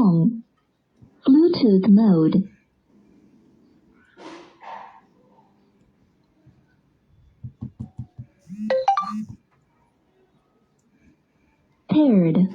Song. Bluetooth mode. Paired.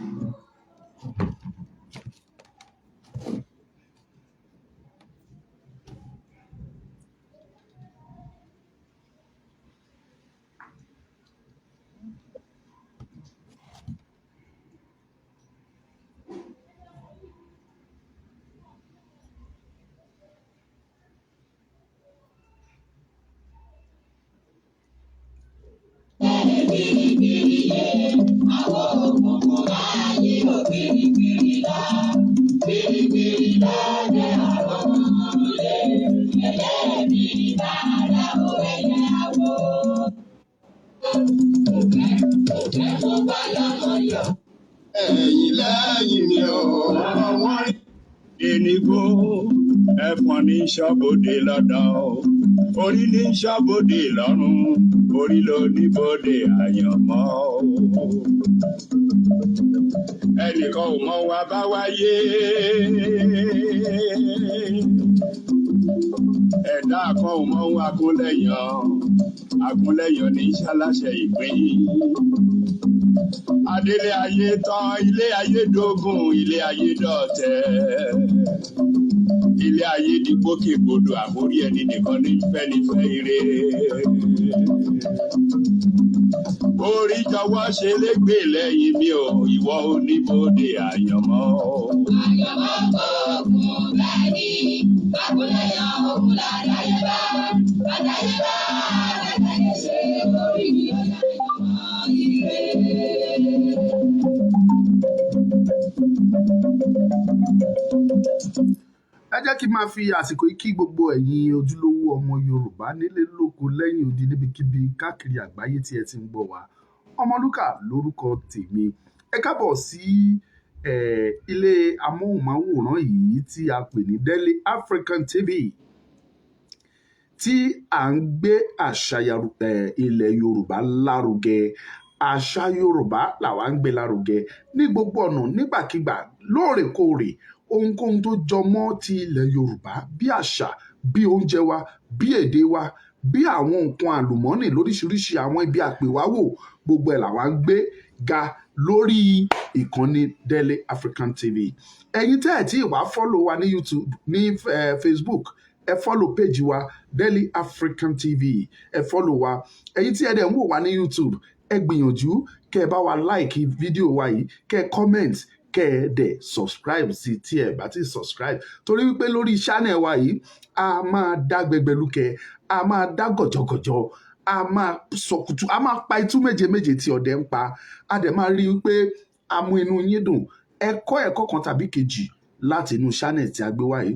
Ẹ̀yìn lẹ́yìn mi ò wọ́n rí. Ìnigbó ẹ̀fọn ní ṣọ́bodè lọ́dọ̀ o. Orí ní ṣọ́bodè lọ́rùn, orí ló ní bodè àyànmọ́ o. Ẹnìkan ò mọ wa bá wáyé. Ẹ̀dá kan ò mọ ohun akúnlẹ̀yàn. Akúnlẹ̀yàn ní ṣaláṣẹ ìpín. Adélé ayé tán, ilé ayé dógùn, ilé ayé dọ̀tẹ̀. Ilé ayé di gbókègbodò, àmórí ẹni nìkan ní fẹ́nifẹ́ ire. Orí jọ̀wọ́ ṣe légbè lẹ́yìn mi o, ìwọ oníbodè àyànmọ́. Àyànmọ́ gbóògùn bẹ́ẹ̀ ni, àkúnlẹ̀yàn ògùn làdáyébá, àdáyébá, àdáyé ṣe orí mi ó yànmọ́ ire. Ẹ jẹ́ kí n máa fi àsìkò yìí kí gbogbo ẹ̀yin ojúlówó ọmọ Yorùbá nílé lóko lẹ́yìn odi níbikíbi káàkiri àgbáyé tí ẹ ti ń gbọ́ wa. Ọmọlúkà lórúkọ tèmi. Ẹ káàbọ̀ sí ilé amóhùnmáwòrán yìí tí a pè ní Deli African TV, tí à ń gbé àṣà ilẹ̀ Yorùbá lárugẹ. Àṣà Yorùbá làwa ń gbé lárugẹ ní gbogbo ọ̀nà, nígbàkigbà, lóòrèkóòrè. Ohunkóhun tó jọ mọ́ ti ilẹ̀ Yorùbá, bí àṣà, bí oúnjẹ wa, bí èdè wa, bí àwọn nǹkan àlùmọ́nì lóríṣiríṣi, àwọn ibi àpèwáwò, gbogbo ẹ̀ làwa ń gbé ga lórí ìkànnì Deli African TV. Ẹ̀yin tẹ́ ẹ̀ tí ì wá follow wa ní YouTube, ní Facebook, ẹ follow page wa, Deli African TV, ẹ follow wa. Ẹ̀yin tí ẹ dẹ̀ ń wò wá ní YouTube, ẹ gbìyànjú kẹ́ ẹ bá wa like fídíò wa yìí, kẹ́ ẹ comment, kẹ́ ẹ dẹ̀ subscribe sí tí ẹ bá ti subscribe, torí wípé lórí channel wa yìí, a máa dá gbẹgbẹlúkẹ, a máa dá gọ̀jọ̀gọ̀jọ̀, a máa sọkùtù, a máa pa itú méje méje tí ọdẹ ń pa. A dẹ̀ máa rí i wípé a mú inú yín dùn, ẹ kọ́ ẹ̀kọ́ kan tàbí kejì láti inú channel tí a gbé wá yìí.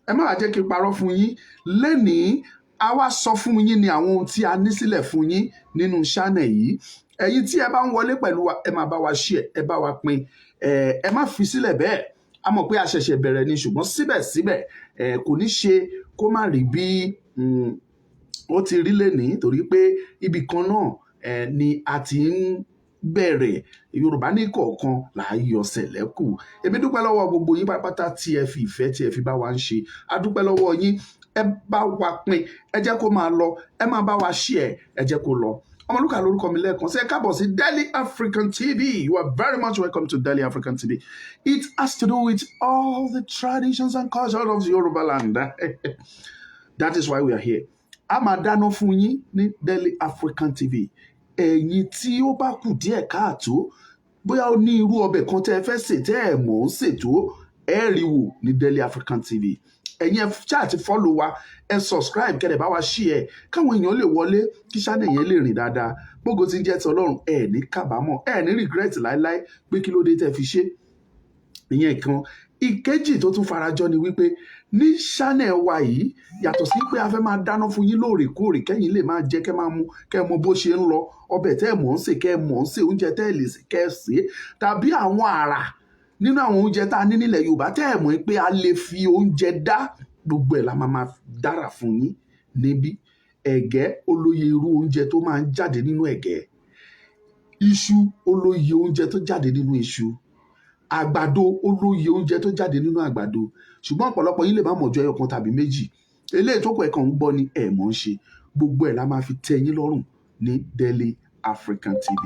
Ẹ má wàá jẹ́ kí n parọ́ fún yín. Lénìí, a wá sọ fún yín ní àwọn ohun tí a ní sílẹ̀ fún yín nínú channel yìí. Ẹ̀yin tí ẹ bá ń wọlé pẹ̀lú wa, ẹ máa bá wa share, ẹ bá wa pín, ẹ má fi sílẹ̀ bẹ́ẹ̀. A mọ̀ pé a ṣẹ̀ṣẹ̀ bẹ̀rẹ̀ ni, ṣùgbọ́n síbẹ̀síbẹ̀, ẹ kò ní ṣe kó má rí bí ó ti rí lénìí, torí pé ibì kan náà ni a ti ń bẹ̀rẹ̀. Yorùbá ní kọ̀ọ̀kan là á yọ sẹ̀lẹ́kù. Èmi dúpẹ́ lọ́wọ́ gbogbo yín pátápátá tí ẹ fi ìfẹ́ tí ẹ fi bá wa ń ṣe. A dúpẹ́ lọ́wọ́ yín. Ẹ bá wa pín, ẹ jẹ́ kó máa lọ, ẹ máa bá wa share, ẹ jẹ́ kó lọ. Ọmọlúkà lórúkọ mi lẹ́ẹ̀kan sí. Ẹ káàbọ̀ sí Deli African TV. You are very much welcome to Deli African TV. It has to do with all the traditions and culture of Yoruba land. That is why we are here. A máa dáná fún yín ní Deli African TV. Ẹ̀yin tí ó bá kù díẹ̀ káàtó, bóyá ó ní irú ọbẹ̀ kan tẹ́ ẹ fẹ́ sè tẹ́ ẹ mọ̀ ń ṣètò, ẹ rí wò ní Deli African TV. Ẹ̀yin ẹ ṣáà ti follow wa, ẹ subscribe, kẹ́ ẹ bá wa share káwọn èèyàn lè wọlé, kí channel yẹn lè rìn dáadáa. Gbogbo tí ń jẹ́ ti Ọlọ́run, ẹ ní kábàámọ̀, ẹ ní regret láéláé pé kí ló dé tẹ́ fi ṣe. Ìyẹn kan. Ìkejì tó tún farajọ ni wípé ní channel wa yìí, yàtọ̀ sí pé a fẹ́ máa dáná fún yín lóòrèkóòrè kẹ́yìn lè máa jẹ, kẹ́ máa mú, kẹ́ mọ bó ṣe ń lọ, ọbẹ̀ tẹ́ ẹ̀ mọ̀ ń sè, kẹ́ ẹ̀ mọ̀ ń sè, oúnjẹ tẹ́ ẹ̀ lè sè kẹ́ ẹ̀ sè é, tàbí àwọn àrà nínú àwọn oúnjẹ tá a ní nílẹ̀ Yorùbá tẹ́ ẹ̀ mọ̀ pé a lè fi oúnjẹ dá, gbogbo ẹ̀ la máa máa dára fún yín níbí. Ẹ̀gẹ́ olóye irú oúnjẹ tó máa ń jáde nínú ẹ̀gẹ́, iṣu olóye oúnjẹ tó jáde nínú iṣu. Àgbàdo, ó lóye oúnjẹ tó jáde nínú àgbàdo, ṣùgbọ́n ọ̀pọ̀lọpọ̀ yín lè má mọ̀ ju ẹyọ kan tàbí méjì. Eléyìí tó kù, ẹ̀ kàn ń gbọ́ ni, ẹ̀ mọ̀ ń ṣe. Gbogbo ẹ̀ la máa fi tẹ́ yín lọ́rùn ní Deli African TV.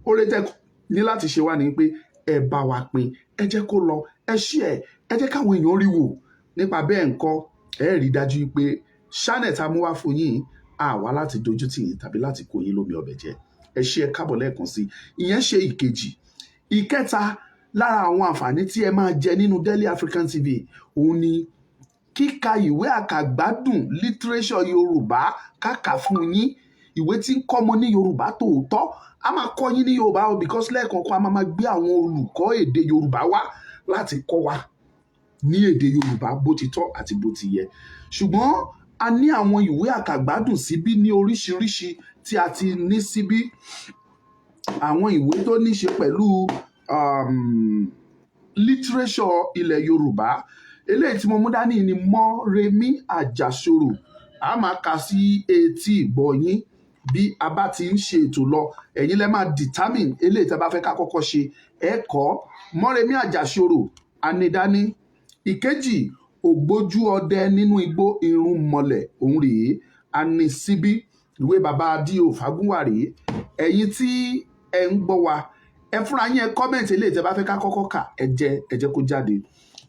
Oore tẹ́ ní láti ṣe wá ni pé ẹ bá wa pín, ẹ jẹ́ kó lọ, ẹ ṣí ẹ, ẹ jẹ́ káwọn èèyàn rí wò. Nípa bẹ́ẹ̀ ńkọ́, ẹ rí dájú pé channel tá a mú wá fún yín àwa láti dojú tì yín tàbí láti kó yín lómi ọbẹ̀ jẹ. Ẹ ṣé, ẹ káàbọ̀ lẹ́ẹ̀kan sí. Ìyẹn ṣe ìkejì. Ìkẹta lára àwọn àǹfààní tí ẹ máa jẹ nínú Deli African TV, òun ni kíka ìwé àkàgbádùn literature Yorùbá, káka fún yín ìwé tí ń kọ́mọ ní Yorùbá tòótọ́. A máa kọ́ yín ní Yorùbá o, because lẹ́ẹ̀kọ̀ọ̀kan, a máa máa gbé àwọn olùkọ́ èdè Yorùbá wá láti kọ́ wa ní èdè Yorùbá bó ti tọ́ àti bó ti yẹ. Ṣùgbọ́n a ní àwọn ìwé àkàgbádùn síbí ní oríṣiríṣi tí a ti ní síbí, àwọn ìwé tó ní ṣe pẹ̀lú literature ilẹ̀ Yorùbá. Eléyìí tí mo mú dání ni Mọ́remí Àjàsorò. A máa kà sí etí ìgbọ́ yín bí a bá ti ń ṣe ètò lọ. Ẹ̀yin lẹ máa determine eléyìí tí a bá fẹ́ ká kọ́kọ́ ṣe. Ẹ kọ́ Mọ́remí Àjàsorò anidání. Ìkejì, Ògbójú Ọdẹ Nínú Igbó Irúnmọlẹ̀, òun rèé, a ní síbí. Ìwé bàbá D.O. Fágúnwà rèé. Ẹ̀yin tí ẹ ń gbọ́ wa, ẹ fúnra yín, ẹ comment eléyìí tẹ́ bá fẹ́ ká kọ́kọ́ kà. Ẹ jẹ́ kó jáde.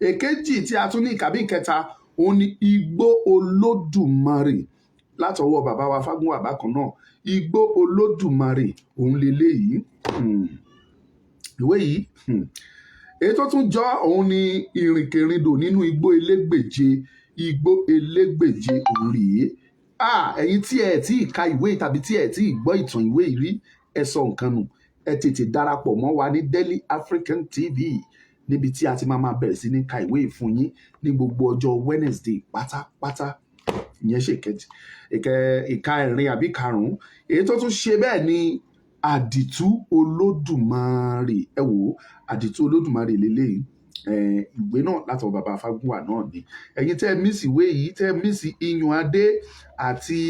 Èkejì tí a tún ní ìkàbí ìkẹta, òun ni Igbó Olódùmarè látọwọ́ bàbá wa Fágúnwà bákan náà. Igbó Olódùmarè òun leléyìí. Ìwé yìí, èyí tó tún jọ òun ni Ìrìnkèrindò Nínú Igbó Elégbèje. Igbó Elégbèje òun rèé. Ah, ẹ̀yin tí ẹ tí ì ka ìwé yìí tàbí tí ẹ tí ì gbọ́ ìtàn ìwé yìí rí, ẹ sọ nǹkan nù. Ẹ tètè darapọ̀ mọ́ wa ní Deli African TV, níbi tí a ti máa máa bẹ̀rẹ̀ sí ní ka ìwé yìí fún yín ní gbogbo ọjọ́ Wednesday pátápátá. Ìyẹn ṣe ìkẹjì, ìkẹ, ìkarìn àbí karùnún. Èyí tó tún ṣe bẹ́ẹ̀ ni Àdìtú Olódùmarè. Ẹ wò ó, Àdìtú Olódùmarè lélẹ́yìí. Ìwé náà látọwọ́ bàbá Fágúnwà náà ni. Ẹ̀yin tẹ́ ẹ miss ìwé yìí, tẹ́ ẹ miss Iyùn Adé àti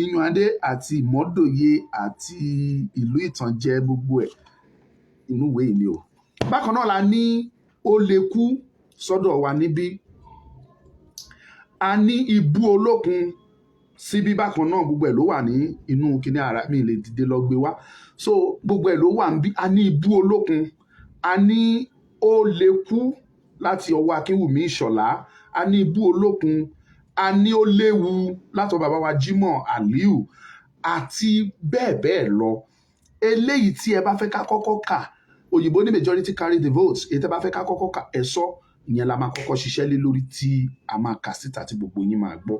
Iyùn Adé àti Ìmọ́dòye àti Ìlú Ìtànjẹ, gbogbo ẹ̀ inú ìwé yìí ni o. Bákan náà la ní Ó Lè Kú sọ́dọ̀ wa níbí. A ní Ibú Olókun síbí bákan náà. Gbogbo ẹ̀ ló wà ní inú kíní ara mi, lè dìde lọ gbé wá. So gbogbo ẹ̀ ló wà níbí. A ní Ibú Olókun, a ní Ó Lè Kú láti ọwọ́ Akínwùmí Ìṣọ̀lá, a ní Ibú Olókun, a ní Ó Léwu látọwọ́ bàbá wa Jimoh Aliu àti bẹ́ẹ̀ bẹ́ẹ̀ lọ. Eléyìí tí ẹ bá fẹ́ ká kọ́kọ́ kà, òyìnbó ní majority carry the vote, èyí tẹ́ bá fẹ́ ká kọ́kọ́ kà, ẹ sọ. Ìyẹn la máa kọ́kọ́ ṣiṣẹ́ lé lórí tí a máa kà síta tí gbogbo yín máa gbọ́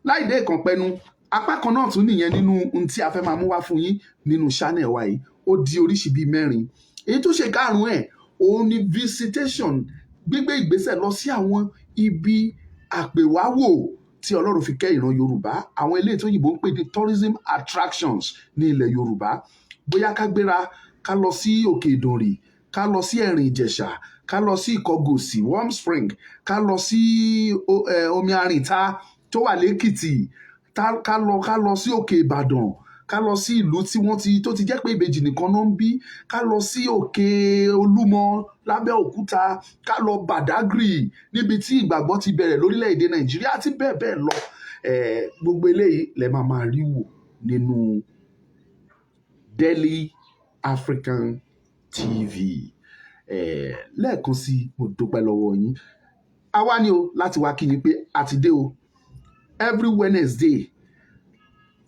láì dé ìkàn pẹnu. Apá kan náà tún nìyẹn nínú ohun tí a fẹ́ máa mú wá fún yín nínú channel wa yìí. Ó di oríṣi bíi mẹ́rin. Èyí tó ṣe karùn-ún ẹ̀, òun ni visitation, gbígbé ìgbésẹ̀ lọ sí àwọn ibi àpèwáwò tí Ọlọ́run fi kẹ́ ìran Yorùbá, àwọn eléyìí tó òyìnbó ń pè ní tourism attractions ní ilẹ̀ Yorùbá. Bóyá ká gbéra ká lọ sí Òkè Ìdànrè, ká lọ sí Ẹ̀rìn Ìjẹ̀ṣà, ká lọ sí Ìkọgòsì Warm Spring, ká lọ sí Omi Àrìntà tó wà lẹ́kìtì, ká lọ sí Òkè Ìbàdàn, ká lọ sí ìlú tí wọ́n ti tó ti jẹ́ pé ìbejì nìkan náà ń bí, ká lọ sí Òkè Olúmọ lábẹ́òkúta, ká lọ Badagry níbi tí ìgbàgbọ́ ti bẹ̀rẹ̀ lórílẹ̀‐èdè Nàìjíríà àti bẹ́ẹ̀ bẹ́ẹ̀ lọ. Gbogbo eléyìí lẹ máa máa rí wò nínú Deli African TV. Lẹ́ẹ̀kan sí, mo dúpẹ́ lọ́wọ́ yín. Àwa ni o láti wá kí yín pé a ti dé o. Every Wednesday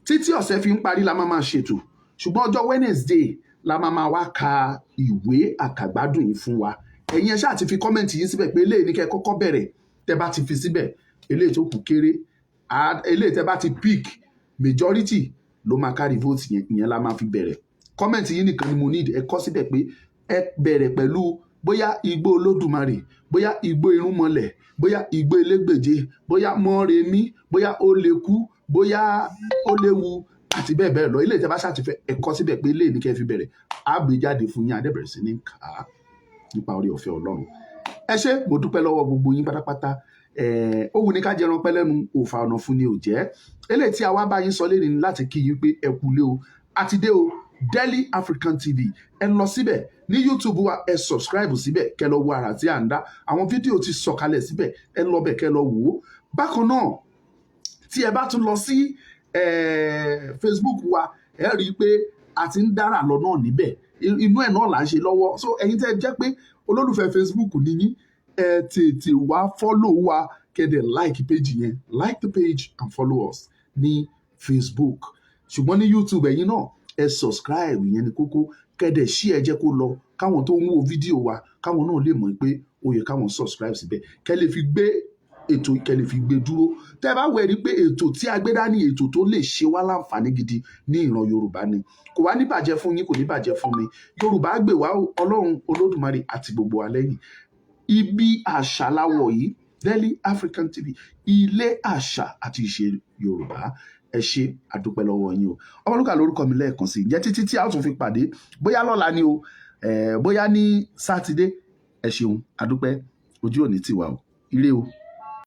títí ọ̀sẹ̀ fi ń parí la máa máa ṣètò, ṣùgbọ́n ọjọ́ Wednesday la máa máa wá ka ìwé àkàgbádùn yìí fún wa. Ẹ̀yin ẹ ṣáà ti fi comment yín síbẹ̀ pé eléyìí ní kẹ́ ẹ kọ́kọ́ bẹ̀rẹ̀. Tẹ́ bá ti fi síbẹ̀, eléyìí tó kù kéré. Eléyìí tẹ́ bá ti pick, majority ló máa carry vote yẹn. Ìyẹn la máa fi bẹ̀rẹ̀. Comment yín nìkan ni mo need. Ẹ kọ síbẹ̀ pé ẹ bẹ̀rẹ̀ pẹ̀lú bóyá Igbó Olódùmarè, bóyá Igbó Irúnmọlẹ̀, bóyá Igbó Elégbèje, bóyá Mọ́remí, bóyá Ó Lè Kú, bóyá Ó Léwu àti bẹ́ẹ̀ bẹ́ẹ̀ lọ. Eléyìí tẹ́ bá ṣàtìfẹ́, ẹ kọ síbẹ̀ pé eléyìí ní kẹ́ ẹ fi bẹ̀rẹ̀. Á gbé jáde fún yín, á dẹ̀ bẹ̀rẹ̀ sí ní kà á nípa oore ọ̀fẹ́ Ọlọ́run. Ẹ ṣé, mo dúpẹ́ lọ́wọ́ gbogbo yín pátápátá. Ó wù ní ká jẹran pẹ́ lẹ́nu, òfà ọ̀nà fún ni ò jẹ́. Eléyìí tí a wá bá yín sọ lẹ́ni ní láti kí yín pé ẹ kú lé o, a ti dé o. Delhi African TV, ẹ lọ síbẹ̀ ní YouTube wa, ẹ subscribe síbẹ̀, kẹ́ lọ wo àrà tí à ń dá. Àwọn fídíò ti sọ̀kalẹ̀ síbẹ̀, ẹ lọ bẹ̀ kẹ́ lọ wò ó. Bákan náà, tí ẹ bá tún lọ sí Facebook wa, ẹ rí i pé a ti ń dára lọ náà níbẹ̀. Inú ẹ̀ náà là ń ṣe lọ́wọ́. So ẹ̀yin tẹ́ ẹ jẹ́ pé olólùfẹ́ Facebook nìyí, ẹ tètè wá follow wa, kẹ́ dẹ̀ like page yẹn. Like the page and follow us ní Facebook. Ṣùgbọ́n ní YouTube, ẹ̀yin náà ẹ subscribe, ìyẹn ní kókó. Kẹ́ dẹ̀ ṣí ẹ jẹ́ kó lọ, káwọn tó ń wo fídíò wa, káwọn náà lè mọ̀ pé ó yẹ káwọn subscribe síbẹ̀, kẹ́ lè fi gbé ètò, kẹ́ lè fi gbé dúró. Tẹ́ bá wẹ̀ rí pé ètò tí a gbé dání, ètò tó lè ṣe wá láǹfààní gidi ní ìran Yorùbá ni. Kò wá ní bàjẹ́ fún yín, kò ní bàjẹ́ fún mi. Yorùbá gbè wá o, Ọlọ́run Olódùmarè àti gbogbo wa lẹ́yìn. Ibi àṣà láwọ̀ yìí, Delhi African TV, ilé àṣà àti ìṣe Yorùbá. Ẹ ṣe, àdúpẹ́ lọ́wọ́ yín o. Ọmọlúkà lórúkọ mi lẹ́ẹ̀kan sí. Ǹjẹ́ títí tí a ó tún fi pàdé, bóyá lọ́la ni o, bóyá ní Sátidé, ẹ ṣeun, àdúpẹ́. Ojú òní tiwa o. Ire o.